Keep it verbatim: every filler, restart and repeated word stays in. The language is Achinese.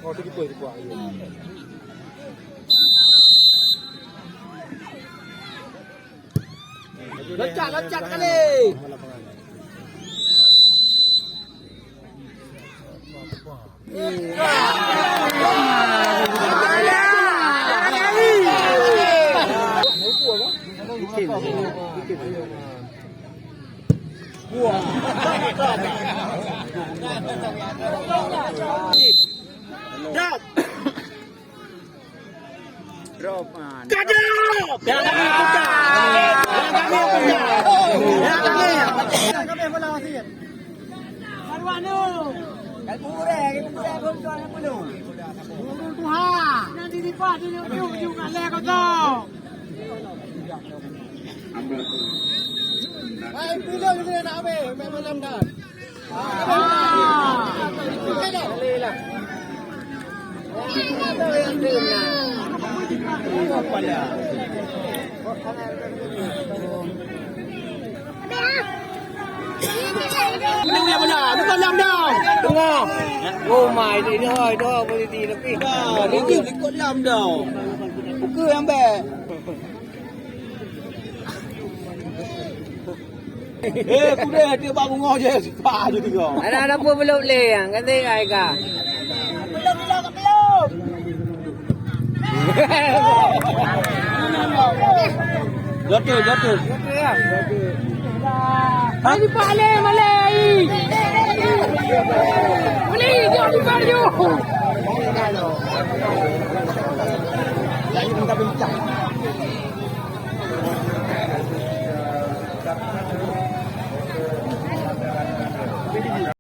Oh, tu kiper, kiper. Loncat, loncat sekali. Drop. Drop, ah. Gagal! Yang kami putar! Yang kami putar! Yang kami! Baru anu! Burung tuha! Nanti lipat dulu, yuk, yuk, kat leh kosong! Hai, pulang dulu nak habis, main malam dah. Ini dia benar, bukan lam dah. Tengah. Oh my, ini dah, dah berhenti tapi. Dah, ini ikut lam dah. Buka yang baik. Eh, kuda dia bak bunga je, sipak je tiga. Ada, ada apa belum leh yang kata ai ka. Belum, belum, belum. Jatuh, jatuh. Jatuh ya. Hai, sipak leh, malai. Beli, jom sipak, jom.